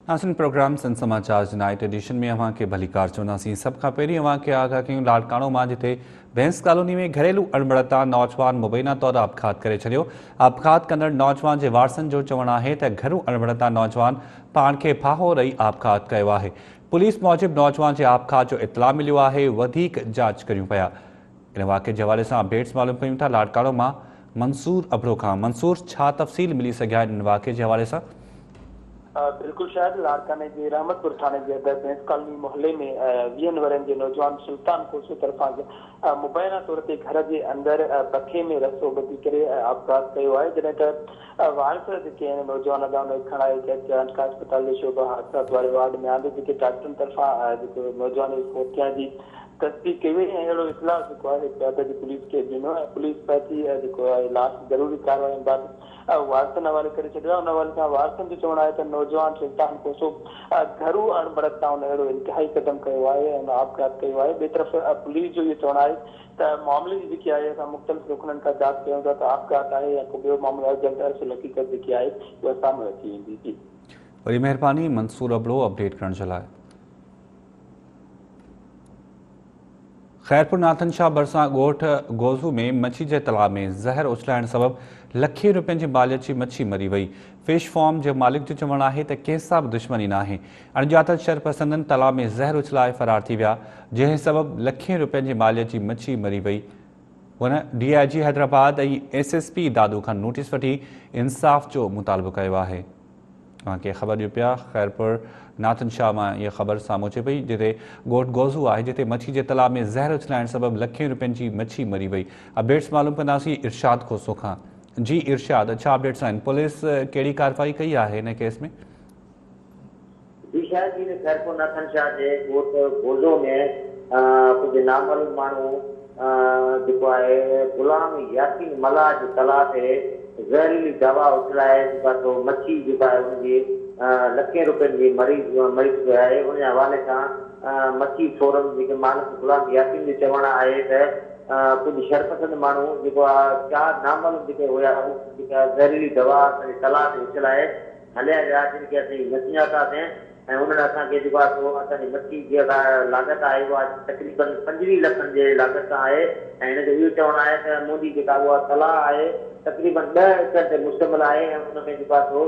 ناظرين پروگرام سنڌ سماچار جي night edition ۾ اوهان کي ڀليڪار چونداسين. سڀ کان پهرين اوهان کي آگاهه ڪيون لاڙڪاڻو مان جتي ڀينس ڪالوني ۾ گهريلو اڻبڻت تان نوجوان مبينا طور آپگهات ڪري ڇڏيو. آپگهات ڪندڙ نوجوان جي وارثن جو چوڻ آهي ته گهرو اڻبڻت تان نوجوان پاڻ کي ڦاهو ڏئي آپگهات ڪيو آهي. پوليس موجب نوجوان جي آپگهات جو اطلاع مليو آهي وڌيڪ جاچ ڪريون پيا. ان واقعي جي حوالي سان اپڊيٽس معلوم ڪيون ٿا لاڙڪاڻو مان منصور ابڙو کان. منصور ڇا تفصيل ملي سگهيا آهن ان واقعي جي حوالي سان؟ بلڪل شاهد، لاڙڪاڻي جي رحمت پور ٿاڻي جي حد ڀينس ڪالوني محلي ۾ ويهن ورهين جي نوجوان سلطان کوسو طرفان مبينا طور تي گهر جي اندر بکي ۾ رسو ٻڌي ڪري آپگهات ڪيو آهي جڏهن ته وارث جيڪي آهن نوجوان جا ان کي کڻائي چانڊڪا اسپتال جي شعبه حادثات واري وارڊ ۾ آندو جتي ڊاڪٽرن طرفان جيڪو نوجوان جي فوت ٿيڻ جي تصديق ڪئي وئي ۽ اهڙو اطلاع جيڪو آهي قيادت جي پوليس کي ڏنو ۽ پوليس پهچي جيڪو آهي لاش ضروري ڪارروائين بعد وارثن حوالي ڪري ڇڏيو آهي، ان حوالي سان وارثن جو چوڻ آهي ته نوجوان سلطان کوسو گهرو اڻبڻت تان هن اهڙو انتهائي قدم کنيو آهي ۽ هن آپگهات ڪيو آهي، ٻئي طرف پوليس جو اهو چوڻ آهي ته معاملي جي جيڪي آهي اسان مختلف رخنن کان جاچ ڪيون ٿا ته آپگهات آهي يا ڪو ٻيو معاملو آهي جلد اصل حقيقت جيڪي آهي اها سامهون اچي ويندي. جي. وڏي مهرباني منصور ابڙو اپڊيٽ ڪرڻ جي لاء. خيرپور ناٿن شاهه ڀرسان ڳوٺ گوزو ۾ مڇي جي تلاء ۾ زهر اڇلائڻ سبب لکين روپين جي ماليت جي مڇي مري وئي. فش فارم جي مالڪ جو چوڻ آهي ته ڪنهن سان به دشمني ناهي. اڻڄاتل شرپسندن تلاء ۾ زهر اڇلائي فرار ٿي ويا، جنهن سبب لکين روپين جي ماليت جي مڇي مري وئي. هن D I G Hyderabad ۽ S S P Dadu کان نوٽيس وٺي انصاف جو مطالبو ڪيو آهي. اوهان کي خبر ڏيون پيا خيرپور ناٿن شاهه مان اها خبر سامهون اچي پئي جتي ڳوٺ گوزو آهي جتي مڇي جي تلاء ۾ زهر اڇلائڻ سبب لکين روپين جي مڇي مري وئي اپڊيٽس معلوم ڪنداسين ارشاد کوسو کان جي ارشاد ڇا اپڊيٽس آهن پوليس ڪهڙي ڪارروائي ڪئي آهي هن ڪيس ۾. جي شاهد جي خيرپور ناٿن شاهه جي ڳوٺ گوزو ۾ ڪجهه نامعلوم ماڻهو جيڪو آهي غلام ياسين ملاح جي تلاء تي زهريلي دوا اڇلائي جيڪا سو مڇي جيڪا آهي ان جي لکين روپين جي مري مري چڪي آهي ان جي حوالي سان مڇي فورم جيڪي مالڪ غلام ياسين جو چوڻ آهي ته ڪجهه شرپسند ماڻهو جيڪو آهي چار نامعلوم جيڪي هيا جيڪا زهريلي دوا اسان جي تلاء تي اڇلائي هليا ويا جن کي اسين نه سڃاتاسين ۽ انهن اسان کي جيڪو آهي سو اسان جي مڇي جيڪا لاڳت آهي اها تقريبن 25 لکن جي لاڳت سان آهي ۽ هن جو اهو چوڻ آهي ته منهنجي جيڪا اها تلاء آهي تقريبن 10 ايڪڙ تي مشتمل آهي ۽ ان ۾ جيڪو آهي سو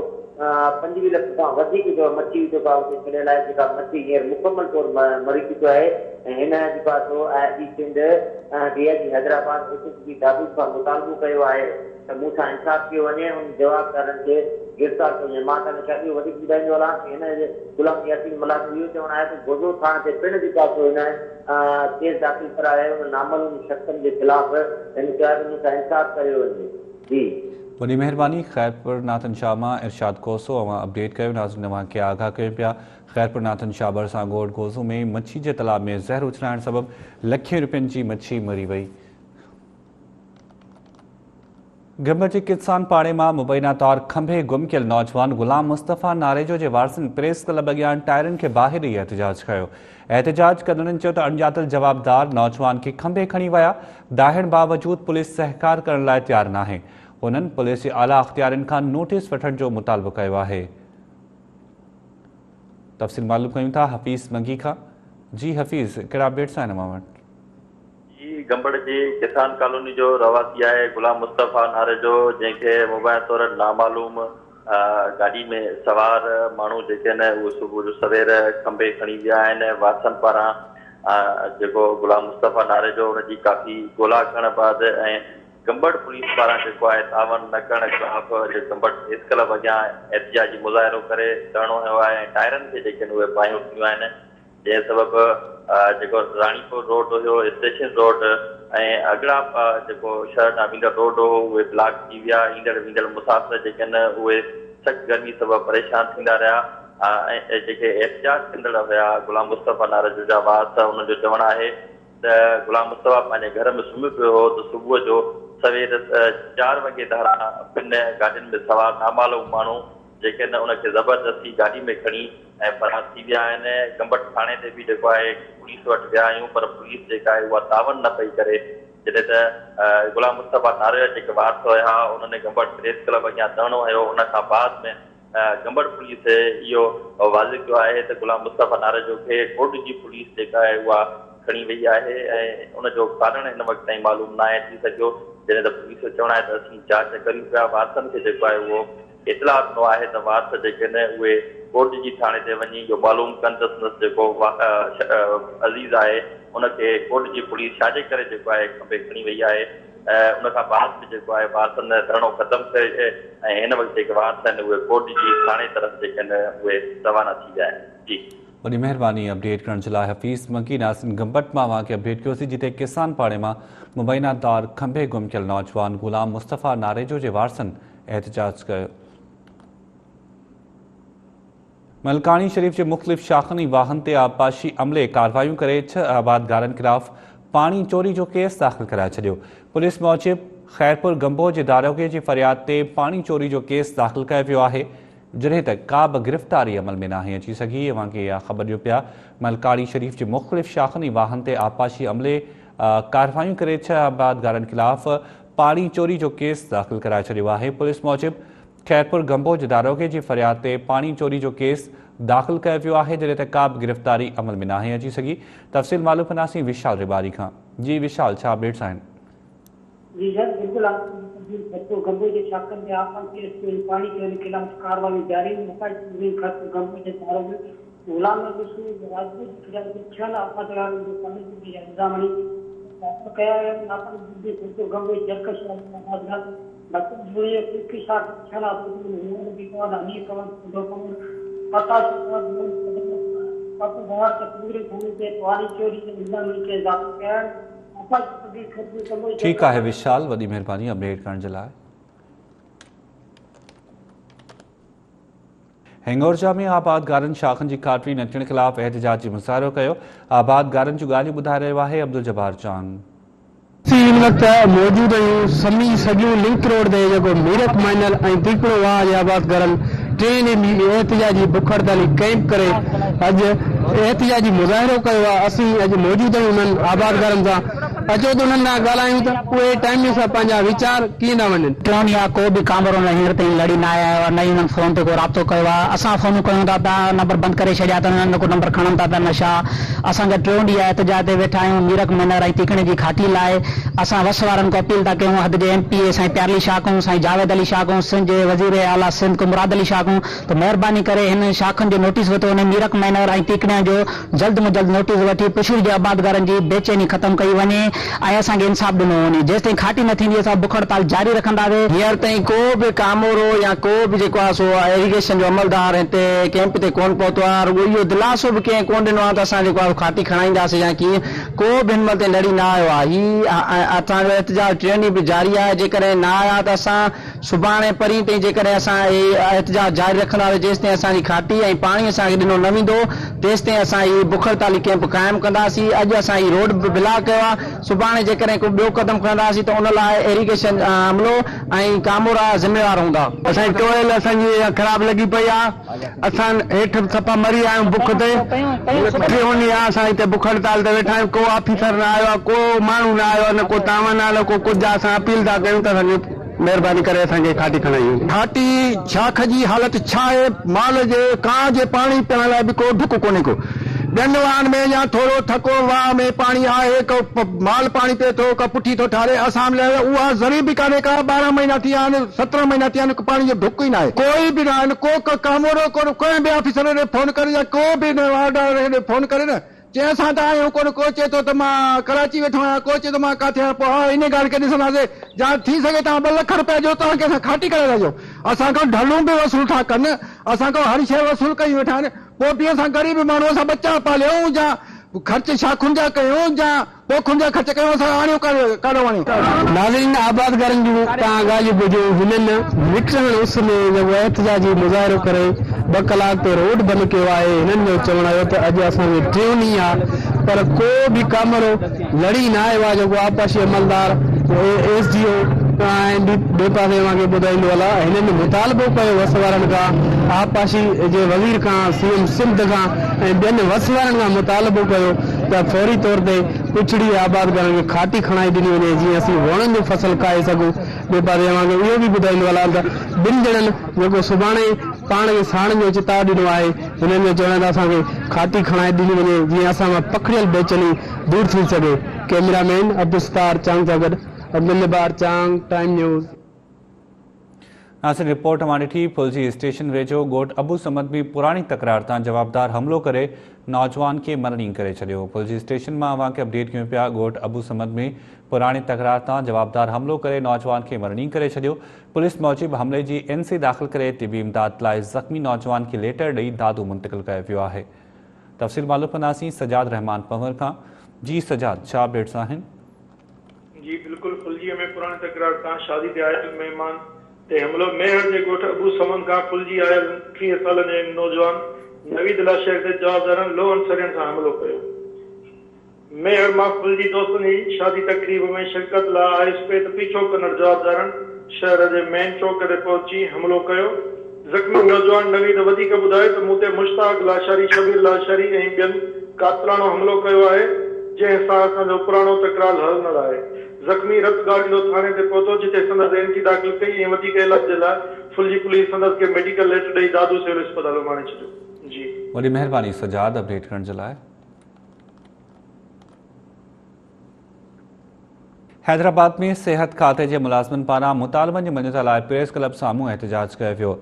25 لک کان وڌيڪ جو مڇي جيڪو آهي اتي ڇڏيل آهي جيڪا مڇي هينئر مڪمل طور مري چڪي آهي ۽ هن جيڪو آهي سو I G Sindh D I G Hyderabad S S P Dadu کان مطالبو ڪيو آهي ته مون سان انصاف ڪيو وڃي، ان جوابدارن کي گرفتار ڪيو وڃي. مان توهان کي ٻيو وڌيڪ ٻڌائيندو هلان ته هن غلام ياسين ملاح جو اهو چوڻ آهي ته گوزو ٿاڻي تي پڻ جيڪو آهي سو هن ڪيس داخل ڪرايو آهي، ان نامعلوم شخصن جي خلاف هن چيو آهي ته مون سان انصاف ڪريو وڃي. جي. وڏي مهرباني خيرپور ناٿن شاهه مان ارشاد کوسو اوهان اپڊيٽ ڪيو ناظرين اوهان کي آگاهه ڪيون پيا خيرپور ناٿن شاهه ڀرسان ڳوٺ گوزو ۾ مڇي جي تلاء ۾ زهر اڇلائڻ سبب لکين روپين جي مڇي مري وئي. گهمبر جي ڪتسان پاڙي مان مبينا طور کنڀي گم ڪيل نوجوان غلام مصطفيٰ ناريجو جي وارثن پريس ڪلب اڳيان ٽائرن کي باهه ڏئي احتجاج ڪيو. احتجاج ڪندڙن چيو ته اڻڄاتل جوابدار نوجوان کي کنڀي کڻي ويا، دانهڻ باوجود پوليس سهڪار ڪرڻ لاء تيار ناهي. هنن پوليس جي اعليٰ اختيارين کان نوٽيس وٺڻ جو مطالبو ڪيو آهي. تفصيل معلوم ڪيون ٿا حفيظ منگي کان. جي حفيظ ڪهڙا اپڊيٽس آهن اوهان وٽ؟ هي گمبڙ جي ڪسان ڪالوني جو رهواسي آهي غلام مصطفيٰ ناريجو جنهن کي مبينا طور نامعلوم گاڏي ۾ سوار ماڻهو جيڪي آهن اهي صبح جو سوير کنڀي کڻي ويا آهن وارثن پاران جيڪو غلام مصطفيٰ ناريجو ان جي ڪافي ڳولا ڪرڻ بعد ۽ گمبڙ پوليس پاران جيڪو آهي تعاون نه ڪرڻ خلاف گمبڙ پريس ڪلب اڳيان احتجاجي مظاهرو ڪري ڌرڻو هنيو آهي ۽ ٽائرن کي جيڪي آهن اهي باهيون ڏنيون آهن جنهن سبب جيڪو راڻيپور روڊ هيو، اسٽيشن روڊ ۽ اڳڙا جيڪو شهر ڏانهن ويندڙ روڊ هو اهي بلاڪ ٿي ويا، ايندڙ ويندڙ مسافر جيڪي آهن اهي سخت گرمي سبب پريشان ٿيندا رهيا ۽ جيڪي احتجاج ڪندڙ هيا غلام مصطفيٰ ناريجو جا وارث انهن جو چوڻ آهي ته غلام مصطفيٰ پنهنجي گهر ۾ سمهي پيو هو ته صبح جو سوير چار وڳي ڌاران ٻن گاڏين ۾ سوار نامعلوم ماڻهو جيڪي نه ان کي زبردستي گاڏي ۾ کڻي ۽ فرار ٿي ويا آهن، گمبٽ ٿاڻي تي به جيڪو آهي پوليس وٽ ويا آهيون پر پوليس جيڪا آهي اها تعاون نه پئي ڪري، جڏهن ته غلام مصطفيٰ ناريجا جيڪي وارث هيا انهن گمبٽ پريس ڪلب اڳيان ڌرڻو هنيو ان کان بعد ۾ گمبٽ پوليس اهو واضح ڪيو آهي ته غلام مصطفيٰ ناريجو کي ڪوٽ جي پوليس جيڪا آهي اها کڻي وئي آهي ۽ ان جو ڪارڻ هن وقت تائين معلوم ناهي ٿي سگهيو. جڏهن ته پوليس جو چوڻ آهي ته اسين جاچ ڪريون پيا، وارثن کي جيڪو آهي اهو اطلاع ڏنو آهي ته وارث جيڪي آهن اهي ڪوٽ جي ٿاڻي تي وڃي اهو معلوم ڪن ته سندس جيڪو عزيز آهي ان کي ڪوٽ جي پوليس ڇا جي ڪري جيڪو آهي کنڀي کڻي وئي آهي. ان کان بعد به جيڪو آهي وارثن ڌرڻو ختم ڪري ۽ هن وقت جيڪي وارث آهن اهي ڪوٽ جي ٿاڻي طرف جيڪي آهن اهي روانا ٿي ويا آهن. جي. وڏي مهرباني اپڊيٽ ڪرڻ جي لاء حفيظ منگي ناظرين گمبٽ مان اوهان کي اپڊيٽ ڪيوسين جتي ڪسان پاڙي مان مبينا طور کنڀي گم ٿيل نوجوان غلام مصطفيٰ ناريجو جي وارثن احتجاج ڪيو. ملڪاڻي شريف جي مختلف شاخن ۽ واهن تي آبپاشي عملي ڪارروايون ڪري ڇهه آبادگارن خلاف پاڻي چوري جو ڪيس داخل ڪرائي ڇڏيو. پوليس موجب خيرپور گمبوهه جي داروغي جي فرياد تي پاڻي چوري جو ڪيس داخل ڪيو ويو آهي جڏهن ته ڪا به گرفتاري عمل ۾ ناهي اچي سگهي. اوهان کي اها خبر ڏيون پيا ملڪاڻي شريف جي مختلف شاخن ۽ واهن تي آبپاشي عملي ڪارروايون ڪري ڇهه آبادگارن خلاف پاڻي چوري جو ڪيس داخل ڪرائي ڇڏيو آهي. پوليس موجب خيرپور گمبوهه جي داروغي جي فرياد تي پاڻي چوري جو ڪيس داخل ڪيو ويو آهي جڏهن ته ڪا به گرفتاري عمل ۾ ناهي اچي سگهي. تفصيل معلوم ڪنداسين وشال ريٻاري کان. جي وشال ڇا اپڊيٽس آهن؟ جي سر بلڪل تفصيل خيرپور گمبوهه جي شاخن تي آپن ڪيس چوري پاڻي چوري خلاف ڪارروائيون جاري مقاصد خيرپور گمبوهه جي داروغي غلام نبي سوز راجپوت جي فرياد تي ڇهن آبادگارن جو پاڻي چوري جا الزام هڻي داخل ڪيا ويا آهن آپن جي خيرپور گمبوهه جي جرڪش آبادگار بچل جوڻيجو، ڪوڪي شاخ جي ڇهن آبادگارن غلام نبي ڪنور، حنيف ڪنور، سوڍو ڪنور، پرتاش ڪنور، محمد قدر، پپو بهار ته پنگريو ٿاڻي تي پاڻي چوري جي الزام هڻي ڪيس داخل ڪيا آهن. آپاچي تبديل خيرپور ڪنبوهي ٺيڪ جرڪش آهي وشال وڏي مهرباني اپڊيٽ ڪرڻ جي لاء. هنڱورجا ۾ آبادگارن شاخن جي ڪاٽري نه ٿيڻ خلاف احتجاجي مظاهرو ڪيو، آبادگارن جون ڳالهيون ٻڌائي رهيو آهي عبدالجبار چانگ. اسين هن وقت موجود آهيون سمي سڳيون لنڪ روڊ تي جيڪو ميرڪ مائنر ۽ تيڪڙو واهه جي آبادگارن ٽئين ڏينهن احتجاجي بک هڙتالي ڪئمپ ڪري اڄ احتجاجي مظاهرو ڪيو آهي اسين اڄ موجود آهيون انهن آبادگارن سان اچو ته انهن ڏانهن ڳالهايون ته اهي ٽائيم سان پنهنجا ويچار ڪيئن ٿا ونڊين. ٽيون ڏينهن آ ڪو به ڪامورو نه هينئر تائين لڙي ناهي آيو آ نه ئي انهن فون تي ڪو رابطو ڪيو آ اسان فونون ڪيون ٿا پيا نمبر بند ڪري ڇڏيا اٿن انهن نه ڪو نمبر کڻن ٿا پيا نه ڇا اسان جا ٽيون ڏينهن آ احتجاج تي ويٺا آهيون ميرڪ مينر ۽ تيڪڻي جي کاٽي لاء اسان وس وارن کي اپيل ٿا ڪيون حد جي ايم پي اي سائين پيارلي شاهه کان سائين جاويد علي شاهه کان سنڌ جي وزير اعليٰ سنڌ کان مراد علي شاهه کان ته مهرباني ڪري هن شاخن جو نوٽيس ورتو وڃي ميرڪ مينر ۽ تيڪڻي جو جلد ۾ جلد نوٽيس وٺي پشور جي آبادگارن جي بيچيني ختم ڪئي وڃي ۽ اسان کي انصاف ڏنو وڃي جيستائين کاٽي نه ٿيندي اسان بک هڙتال جاري رکنداسي. هينئر تائين ڪو به ڪامورو يا ڪو به جيڪو آهي سو ايريگيشن جو عملدار هتي ڪئمپ تي ڪونه پهتو آهي رڳو اهو دلاسو به ڪنهن ڪونه ڏنو آهي ته اسان جيڪو آهي سو کاٽي کڻائينداسي يا ڪيئن ڪو به هن مهل تائين لڙي نه آيو آهي هي اسان جو احتجاج ٽيون ڏينهن به جاري آهي جيڪڏهن نه آيا ته اسان سڀاڻي پرين تائين جيڪڏهن اسان هي احتجاج جاري رکنداسين جيستائين اسان جي کاٽي ۽ پاڻي اسان کي ڏنو نه ويندو تيستائين اسان هي بک هڙتالي ڪئمپ قائم ڪنداسين اڄ اسان هي روڊ به بلاڪ ڪيو آهي سڀاڻي جيڪڏهن ڪو ٻيو قدم کڻنداسين ته ان لاء ايريگيشن عملو ۽ ڪامورا ذميوار هوندا. اسان جي ٽوئل اسان جي اها خراب لڳي پئي آ اسان هيٺ صفا مري ويا آهيون بک تي ٽيون ڏينهن آ اسان هتي بک هڙتال تي ويٺا آهيون ڪو آفيسر نه آيو آ ڪو ماڻهو نه آيو آ نه ڪو تعاون آ نه ڪو ڪجهه آ اسان اپيل ٿا ڪيون ته اسان کي مهرباني ڪري اسان کي کاٽي کڻائي وڃي. کاٽي شاخ جي حالت ڇا آهي؟ مال جي ڪانء جي پاڻي پيئڻ لاء به ڪو ڍڪ ڪونهي ڪو. ٻين واهن ۾ يا ٿورو ٿڪو واهه ۾ پاڻي آهي، ڪو مال پاڻي پئي ٿو، ڪو پٺي ٿو ٺاري. اسان لاء اها ذري به ڪانهي ڪا. 12 مهينا ٿي ويا آهن، 17 مهينا ٿي ويا آهن، پاڻي جو ڍڪ ئي ناهي. ڪوئي به ناهي، ڪو ڪامورو ڪو ڪنهن به آفيسر ڏي فون ڪري يا ڪو به وارڊ ڏي فون ڪري نه چي اسان ته آهيون ڪونه، ڪو چئي ٿو ته مان ڪراچي ويٺو آهيان، ڪو چئي ٿو مان ڪاٿي آهيان، پوء آء انهيء ڳالهه کي ڏسنداسين، جا ٿي سگهي توهان ٻه لک رپيا ڏيو، توهان کي اسان کاٽي ڪري ٿا ڏيون. اسان کان ڍلون به وصول ٿا ڪن، اسان کان هر شيء وصول ڪيون ويٺا آهن، پوء به اسان غريب ماڻهو، اسان ٻچا پاليون يا خرچ شاخن جا ڪيون يا پوکن جا خرچ ڪيون، اسان آڻيون ڪاڏو آڻيون. ناظرين آبادگارن جون توهان ڳالهيون ٻڌيون، هنن وڪڻڻ اس ۾ جيڪو احتجاجي مظاهرو ڪري ٻه ڪلاڪ تي روڊ بند ڪيو آهي، هنن جو چوڻ هيو ته اڄ اسان جو ٽيون ڏينهن آهي پر ڪو به ڪامورو لڙي نه آيو آهي جيڪو آبپاشي عملدار ايس ڊي او ۽ ٻئي پاسي اوهان کي ٻڌائيندو هلان هنن مطالبو ڪيو وس وارن کان آبپاشي جي وزير کان سي ايم سنڌ کان ۽ ٻين وس وارن کان مطالبو ڪيو ته فوري طور تي پڇڙي آبادگارن کي کاٽي کڻائي ڏني وڃي جيئن اسين ووڻن جو فصل ڪاهي سگهون. ٻئي پاسي اوهان کي اهو به ٻڌائيندو هلان ته ٻن ڄڻن جيڪو سڀاڻي پاڻ کي ساڙڻ جو چتاء ڏنو آهي. هنن جو چوڻ آهي ته اسان کي کاٽي کڻائي ڏني وڃي جيئن اسان مان پکڙيل بيچيني دور ٿي سگهي. ڪئميرا مين عبدالستار چانگ سان گڏ Abduljabbar Chang, time news. Nasir report مان ڏٺي ڦلجي اسٽيشن ويجهو ڳوٺ ابو صمد ۾ پراڻي تڪرار تان جوابدار حملو ڪري نوجوان کي مرڻي ڪري ڇڏيو ڦلجي اسٽيشن مان اوهان کي اپڊيٽ ڪيون پيا ڳوٺ ابو صمد ۾ پراڻي تڪرار تان جوابدار حملو ڪري نوجوان کي مرڻي ڪري ڇڏيو پوليس موجب حملي جي اين سي داخل ڪري طبي امداد لاء زخمي نوجوان کي ليٽر ڏئي دادو منتقل ڪيو ويو آهي تفصيل معلوم ڪنداسين سجاد رحمان پنهور کان جي سجاد ڇا اپڊيٽس آهن. جي بلڪل ڦلجيء ۾ پراڻي تڪرار تان شادي تي آيل مهمان تي حملو، ميهڙ جي ڳوٺ ابو سمن کان ڦلجي آيل 30 سالن جي نوجوان نويد لاشاري تي جوابدارن لوهن سرين سان حملو ڪيو. ميهڙ مان ڦلجي دوستن جي شادي تقريب ۾ شرڪت لاء آيس پئي ته پيڇو ڪندڙ جوابدارن شهر جي مين چوڪ تي پهچي حملو ڪيو. زخمي نوجوان نويد وڌيڪ ٻڌايو ته مون تي مشتاق لاشاري، شبير لاشاري ۽ ٻين قاتلاڻو حملو ڪيو آهي، جنهن سان اسان جو پراڻو تڪرار هلندڙ آهي. زخمي رت ڳاڙيندو ٿاڻي تي پهتو، جتي سندس اين سي داخل ڪئي ۽ وڌيڪ علاج جي لاء ڦلجي پوليس سندس کي ميڊيڪل ليٽر ڏئي دادو سول اسپتال اماڻي ڇڏيو. جي. وڏي مهرباني سجاد اپڊيٽ ڪرڻ جي لاء. حيدرآباد ۾ صحت کاتي جي ملازمن پاران مطالبن جي مڃتا لاء پريس ڪلب سامهون احتجاج ڪيو ويو.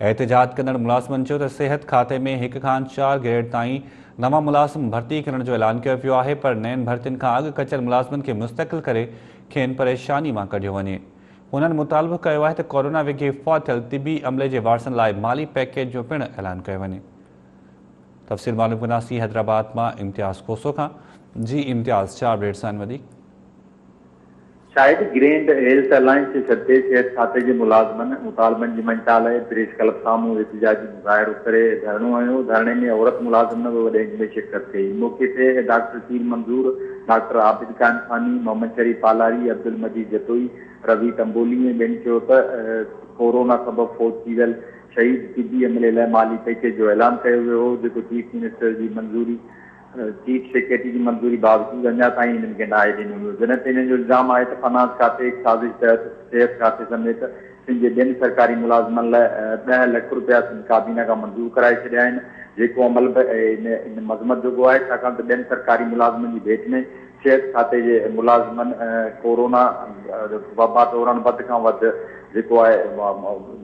احتجاج ڪندڙ ملازمن چيو ته صحت کاتي ۾ هڪ کان چار گريڊ تائين نوان ملازم ڀرتي ڪرڻ جو اعلان ڪيو ويو آهي پر نين ڀرتين کان اڳ ڪچل ملازمن کي مستقل ڪري کين پريشاني مان ڪڍيو وڃي. هنن مطالبو ڪيو آهي ته ڪورونا وگهي فوت ٿيل طبي عملي جي وارثن لاء مالي پيڪيج جو پڻ اعلان ڪيو وڃي. تفصيل معلوم ڪنداسين حيدرآباد مان امتياز کوسو کان. جي امتياز ڇا اپڊيٽس آهن وڌيڪ. شاهد گرينڊ هيلٿ الائنس جي سڏ تي صحت کاتي جي ملازمن مطالبن جي مڃتا لاء پريس ڪلب سامهون احتجاجي مظاهرو ڪري ڌرڻو هنيو، ڌرڻي ۾ عورت ملازمن به وڏي انگ ۾ شرڪت ڪئي، ان موقعي تي ڊاڪٽر پير منظور، ڊاڪٽر عابد قائم خاني، محمد شريف پالاري، عبدالمجيد جتوئي، رضي تنبولي ۽ ٻين چيو ته ڪورونا سبب فوت ٿي ويل شهيد طبي عملي لاء مالي پيڪيج جو اعلان ڪيو ويو هو، جيڪو چيف منسٽر جي منظوري چيف سيڪريٽري جي منظوري باوجود اڃا تائين هنن کي ناهي ڏنو ويو، جڏهن ته هنن جو الزام آهي ته فنانس کاتي هڪ سازش تحت صحت کاتي سميت سنڌ جي ٻين سرڪاري ملازمن لاء ڏهه لک رپيا سنڌ ڪابينا کان منظور ڪرائي ڇڏيا آهن، جيڪو عمل به ان مذمت جوڳو آهي، ڇاڪاڻ ته ٻين سرڪاري ملازمن جي ڀيٽ ۾ صحت کاتي جي ملازمن ڪورونا وبا دوران وڌ کان وڌ جيڪو آهي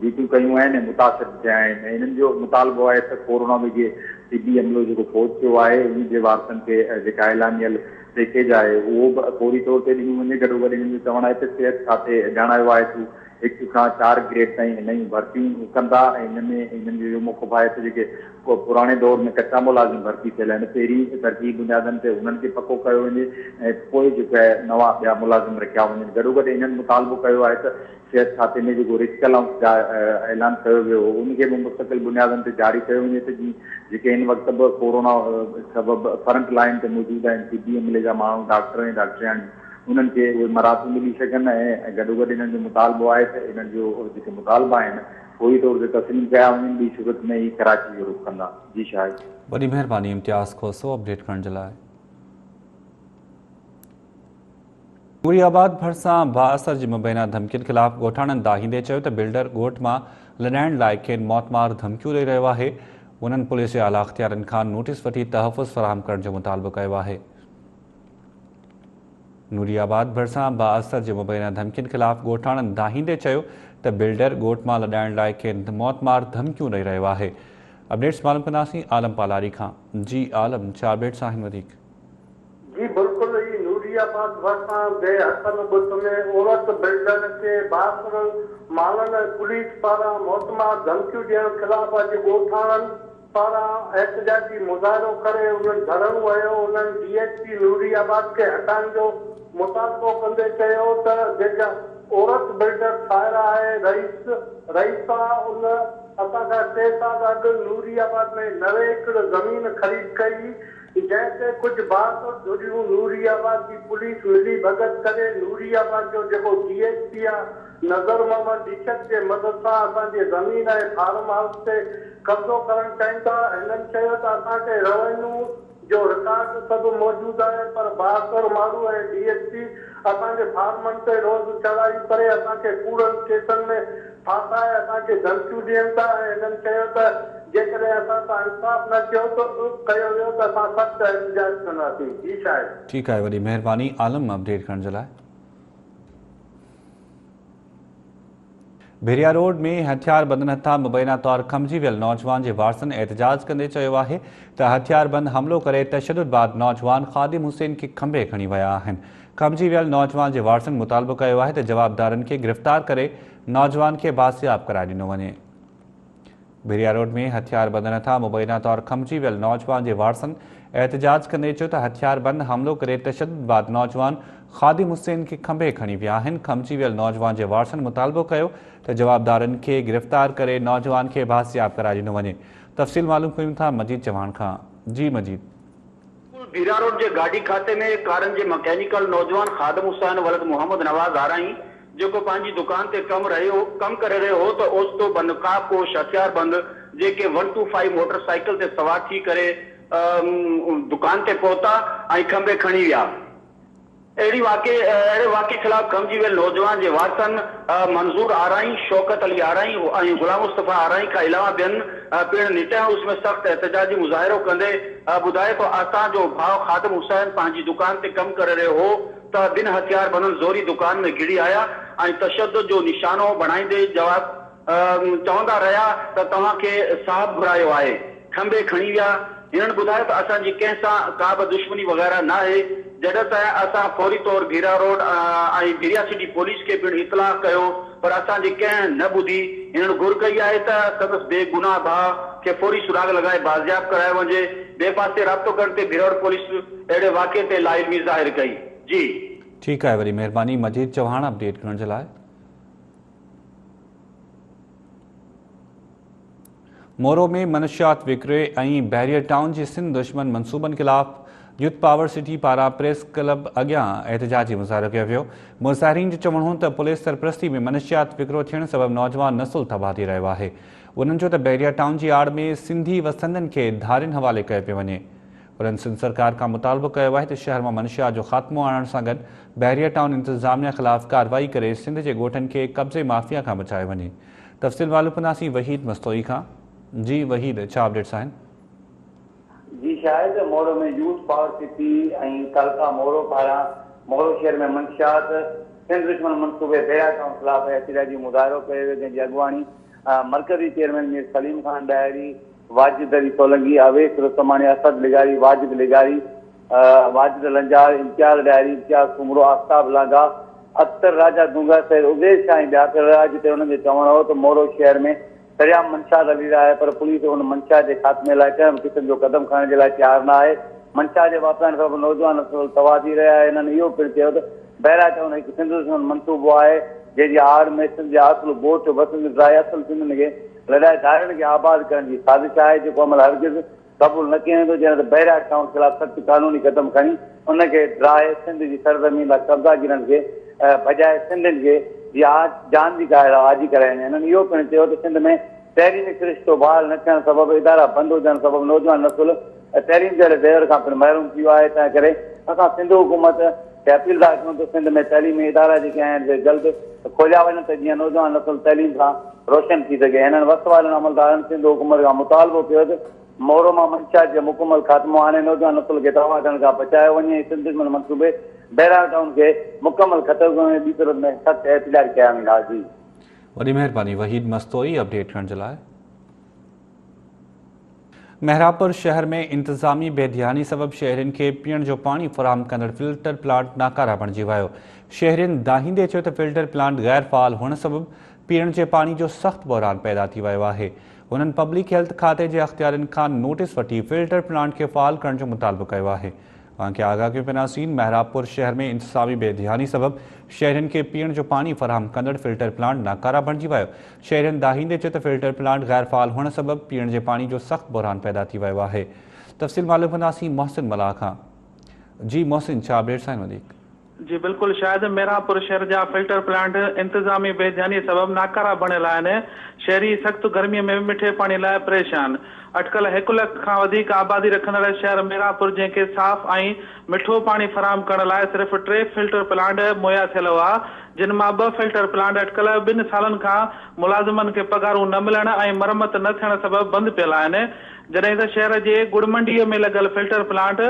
ڊيوٽيون ڪيون آهن ۽ متاثر به ٿيا آهن ۽ انهن جو مطالبو آهي ته ڪورونا وگهي طبي عملو جيڪو فوت ٿيو آهي ان جي وارثن کي جيڪا اعلانيل پيڪيج آهي اهو به فوري طور تي ڏنو وڃي گڏوگڏ انهن جو چوڻ آهي ته صحت کاتي ڄاڻايو آهي ته هڪ کان چار گريڊ تائين نيون ڀرتيون ڪندا ۽ ان ۾ انهن جو اهو موقف آهي ته جيڪي پراڻي دور ۾ ڪچا ملازم ڀرتي ٿيل آهن پهرين ترجيحي بنيادن تي انهن کي پڪو ڪيو وڃي ۽ پوء جيڪو آهي نوان ٻيا ملازم رکيا وڃن گڏوگڏ انهن مطالبو ڪيو آهي ته صحت کاتي ۾ جيڪو رسڪ الائونس اعلان ڪيو ويو هو ان کي به مستقل بنيادن تي جاري ڪيو وڃي ته جيئن جيڪي هن وقت به ڪورونا سبب فرنٽ لائين تي موجود آهن طبي عملي جا ماڻهو ڊاڪٽر ۽ ڊاڪٽرياڻيون انهن کي اهي مراعتون ملي سگهن ۽ گڏوگڏ انهن جو مطالبو آهي ته انهن جو جيڪي مطالبا آهن فوري طور تي تسليم ڪيا وڃن ٻي صورت ۾ هي ڪراچي جو رخ ڪندا. جي شاهد. وڏي مهرباني امتياز کوسو اپڊيٽ ڪرڻ جي لاء. نوري آباد ڀرسان بااثر جي مبينا ڌمڪين خلاف ڳوٺاڻن دانهيندي چيو ته بلڊر ڳوٺ مان لڏائڻ لاء کين موتمار ڌمڪيون ڏئي رهيو آهي هنن پوليس جي اعليٰ اختيارين کان نوٽيس وٺي تحفظ فراهم ڪرڻ جو مطالبو ڪيو آهي. نوري آباد ڀرسان بااثر جي مبينا ڌمڪين خلاف ڳوٺاڻن دانهيندي چيو ته بلڊر ڳوٺ مان لڏائڻ لاء کين موتمار ڌمڪيون ڏئي رهيو آهي. اپڊيٽس معلوم ڪنداسين عالم پالاري کان. جي عالم ڇا اپڊيٽس آهن وڌيڪ. جي بلڪل ئي نوري آباد ڀرسان بي حسن ڳوٺ ۾ عورت بلڊر کي بااثر ماڻهن ۽ پوليس پاران موتمار ڌمڪيون ڏيڻ خلاف اڄ ڳوٺاڻن پاران احتجاجي مظاهرو ڪري انهن ڌرڻو هنيو، انهن D S P Nooriabad کي هٽائڻ جو مطالبو ڪندي چيو ته جيڪا عورت بلڊر سائره آهي رئيس رئيسا ان اسان کان ٽي سال اڳ نوري آباد ۾ 90 ايڪڙ زمين خريد ڪئي جنهن تي ڪجهه بااثر ڌريون نوري آباد جي پوليس ملي ڀڳت ڪري نوري آباد جو جيڪو ڊي ايس پي آ نظر محمد ڊيشڪ جي مدد سان اسان جي زمين ۽ فارم هائوس تي قبضو ڪرڻ چاهين ٿا. هنن چيو ته اسان کي روينيو جو رڪارڊ سڀ موجود آهي پر بااثر ماڻهو ۽ ڊي ايس پي اسان جي فارمن تي روز چڙهائي ڪري اسان کي ڪوڙن ڪيسن ۾ ڦاسائي اسان کي ڌمڪيون ڏين ٿا ۽ هنن چيو ته جيڪڏهن اسان سان انصاف نه ٿيو ته ڪيو ويو ته اسان سخت احتجاج ڪنداسين. جي شاهد. ٺيڪ آهي وڏي مهرباني عالم اپڊيٽ ڪرڻ جي لاء. ڀيريا روڊ ۾ هٿياربندن هٿان مبينا طور کنڀجي ويل نوجوان جي وارثن احتجاج ڪندي چيو آهي ته هٿياربند حملو ڪري تشدد بعد نوجوان خادم حسين کي کنڀي کڻي ويا آهن. کنڀجي ويل نوجوان جي وارثن مطالبو ڪيو آهي ته جوابدارن کي گرفتار ڪري نوجوان کي بازياب ڪرائي ڏنو وڃي. ڀيريا روڊ ۾ هٿياربندن هٿان مبينا طور کنڀجي ويل نوجوان جي وارثن احتجاج ڪندي چيو ته هٿياربند حملو ڪري تشدد بعد نوجوان خادم حسين کي کنڀي کڻي ويا آهن، کنڀجي ويل نوجوان جي وارثن مطالبو ڪيو ته جوابدارن کي گرفتار ڪري نوجوان کي بازياب ڪرائي ڏنو وڃي. تفصيل معلوم ڪيون ٿا مجيد چوهاڻ کان. جي مجيد. ڀيريا روڊ جي گاڏي کاتي ۾ ڪارن جي مڪينيڪل نوجوان خادم حسين ولد محمد نواز آرائين جيڪو پنهنجي دڪان تي ڪم رهيو ڪم ڪري رهيو هو ته اوچتو ٻه نقاب پوش هٿياربند جيڪي one two five motor cycle تي سوار ٿي ڪري دڪان تي پهتا ۽ کنڀي کڻي ويا. اهڙي واقعي اهڙي واقعي خلاف کنڀجي ويل نوجوان جي وارثن منظور آرائين، شوڪت علي آرائين ۽ غلام مصطفيٰ آرائين کان علاوه ٻين پڻ نٽهڻ اس ۾ سخت احتجاجي مظاهرو ڪندي ٻڌايو ته اسان جو ڀاء خادم حسين پنهنجي دڪان تي ڪم ڪري رهيو هو ته ٻن هٿياربندن زوري دڪان ۾ گهڙي آيا ۽ تشدد جو نشانو بڻائيندي جواب چوندا رهيا ته توهان کي صاحب گهرايو آهي. کنڀي کڻي ويا. هنن ٻڌايو ته اسان جي ڪنهن سان ڪابه دشمني وغيره ناهي. جڏهن ته اسان فوري طور ڀيرا روڊ ۽ ڀيريا سٽي پوليس کي پڻ اطلاع ڪيو پر اسان جي ڪنهن نه ٻڌي. هنن گهر ڪئي آهي ته سندس بي گناهه ڀاء کي فوري سراغ لڳائي بازياب ڪرايو وڃي. ٻئي پاسي رابطو ڪرڻ تي ڀيرا روڊ پوليس اهڙي واقعي تي لاعلمي ظاهر ڪئي. جي. ٺيڪ آهي وڏي مهرباني مجيد چوهاڻ اپڊيٽ ڪرڻ جي لاء. مورو ۾ منشيات وڪري ۽ بحريه ٽائون جي سنڌ دشمن منصوبن خلاف يوٿ پاور سٽي پاران پريس ڪلب اڳيان احتجاجي مظاهرو ڪيو ويو. مظاهرين جو چوڻ هو ته پوليس سرپرستي ۾ منشيات وڪرو ٿيڻ سبب نوجوان نسل تباهه ٿي رهيو آهي. انهن چيو ته بحريه ٽائون جي آڙ ۾ سنڌي وسندين کي ڌارين حوالي ڪيو پيو وڃي. انهن سنڌ سرڪار کان مطالبو ڪيو آهي ته شهر مان منشيات جو خاتمو آڻڻ سان گڏ بحريه ٽائون انتظاميا خلاف ڪارروائي ڪري سنڌ جي ڳوٺن کي قبضي مافيا کان بچايو وڃي. تفصيل معلوم ڪنداسين وحيد مستوئي کان. جي وحيد ڇا اپڊيٽس آهن؟ جي شاهد، مورو ۾ يوٿ پاور سٽي ۽ تعلقه مورو پاران مورو شهر ۾ منشيات سنڌ دشمن منصوبي بحريه ٽائون خلاف احتجاجي مظاهرو ڪيو ويو جنهن جي اڳواڻي مرڪزي چيئرمين مير سليم خان ڏاهري، واجد علي سولنگي، اويس رستماڻي، اسد لغاري، واجد لغاري، واجد لنجار، امتياز ڏاهري، امتياز سومرو، آفتاب لانگاهه، اختر راجا دونگا، سيد عزيز شاهه ۽ ٻيا ٿيل رهيا جتي انهن جو چوڻ هو ته مورو شهر ۾ سرعام منشيات هلي رهيا آهي پر پوليس ان منشيات جي خاتمي لاء ڪنهن به قسم جو قدم کڻڻ جي لاء تيار نه آهي منشيات جي واپرائڻ سبب نوجوان نسل تباهه ٿي رهيا آهي هنن اهو پڻ چيو ته بحريا ٽائون هڪ سنڌ دشمن منصوبو آهي جنهن جي آڙ ۾ سنڌ جا اصل ڳوٺ وسنديون ڊاهي اصل سنڌين کي لڏائي ڌارين کي آباد ڪرڻ جي سازش آهي جيڪو عمل هرگز قبول نه ڪيو ويندو جڏهن ته بحريا ٽائون خلاف سخت قانوني قدم کڻي ان کي ڊاهي سنڌ جي سرزمين تان قبضاگيرن کي ڀڄائي سنڌين کي جي جان جي ڪاهڙا آجي ڪرائي وڃي هنن اهو پڻ چيو ته سنڌ ۾ تعليمي سرشتو بحال نه ٿيڻ سبب ادارا بند هجڻ سبب نوجوان نسل تعليم جهڙي زيور کان پڻ محروم ٿي ويو آهي تنهن ڪري اسان سنڌ حڪومت کي اپيل ٿا ڪيون ته سنڌ ۾ تعليمي ادارا جيڪي آهن سي جلد کوليا وڃن ته جيئن نوجوان نسل تعليم سان روشن ٿي سگهي هنن وس وارن عملدارن سنڌ حڪومت کان مطالبو ڪيو ته مورو مان منشيات جو مڪمل خاتمو آڻي نوجوان نسل کي تباهه ٿيڻ کان بچايو وڃي ۽ سنڌ دشمن منصوبي بحريا ٽائون کي مڪمل ختم ڪيو وڃي ٻي صورت ۾ سخت احتجاج ڪيا ويندا جي. وڏي مهرباني وحيد مستوئي اپڊيٽ ڪرڻ جي لاء. محرابپور شهر ۾ انتظامي بي ڌياني سبب شهرين کي پيئڻ جو پاڻي فراهم ڪندڙ فلٽر پلانٽ ناڪاره بڻجي ويو. شهرين دانهيندي چيو ته فلٽر پلانٽ غير فعال هئڻ سبب پيئڻ جي پاڻي جو سخت بحران پيدا ٿي ويو آهي. هنن پبلڪ هيلٿ کاتي جي اختيارين کان نوٽيس وٺي فلٽر پلانٽ کي فعال ڪرڻ جو مطالبو ڪيو آهي. اوهان کي آگاهه ڪيون پيناسين، محرابپور شهر ۾ انتظامي بي ڌياني سبب شهرين کي پيئڻ جو پاڻي فراهم ڪندڙ فلٽر پلانٽ ناڪاره بڻجي ويو. شهرين دانهيندي چيو ته فلٽر پلانٽ غير فعال هئڻ سبب پيئڻ جي پاڻي جو سخت بحران پيدا ٿي ويو آهي. تفصيل معلوم ڪنداسين محسن ملاح کان. جي محسن ڇا اپڊيٽس آهن وڌيڪ. جي بلڪل شاهد ميرانپور شهر جا فلٽر پلانٽ انتظامي بي ڌياني سبب ناڪارا بڻيل آهن، شهري سخت گرمي ۾ مٺي پاڻي لاء پريشان. اٽڪل هڪ لک کان وڌيڪ آبادي رکندڙ شهر ميرانپور جنهن کي صاف ۽ مٺو پاڻي فراهم ڪرڻ لاء صرف ٽي فلٽر پلانٽ مهيا ٿيل هئا جن مان ٻه فلٽر پلانٽ اٽڪل ٻن سالن کان ملازمن کي پگهارون نه ملڻ ۽ مرمت نه ٿيڻ سبب بند پيل آهن جڏهن ته شهر جي ڳڙ منڊي ۾ لڳل فلٽر پلانٽ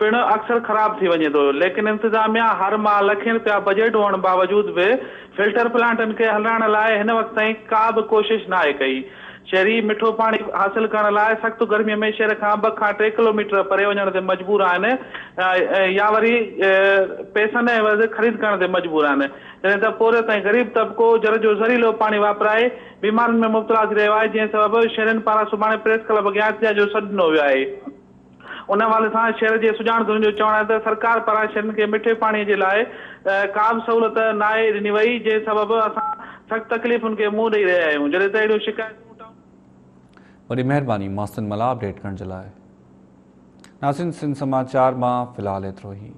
پڻ اڪثر خراب ٿي وڃي ٿو ليڪن انتظاميا هر ماهه لکين رپيا بجيٽ هئڻ باوجود به فلٽر پلانٽن کي هلائڻ لاء هن وقت تائين ڪا به ڪوشش ناهي ڪئي. شهري مٺو پاڻي حاصل ڪرڻ لاء سخت گرمي ۾ شهر کان ٻه کان ٽي ڪلوميٽر پري وڃڻ تي مجبور آهن يا وري پئسن عيوض خريد ڪرڻ تي مجبور آهن جڏهن ته پورهيت ۽ غريب طبقو جر جو زهريلو پاڻي واپرائي بيمارين ۾ مبتلا ٿي رهيو آهي جنهن سبب شهرين پاران سڀاڻي پريس ڪلب اڳيان احتجاج جو سڏ ڏنو ويو آهي. ان حوالي سان شهر جي سڄاڻ ڌرين جو چوڻ آهي ته سرڪار پاران شهرين کي مٺي پاڻي جي لاء ڪا به سهولت ناهي ڏني وئي جنهن سبب اسان سخت تڪليفن کي منهن ڏئي رهيا آهيون جڏهن ته اهڙيون شڪايتون ٽائون وڏي مهرباني محسن ملاح اپڊيٽ ڪرڻ جي لاء. ناظرين سنڌ سماچار مان في الحال ايترو ئي.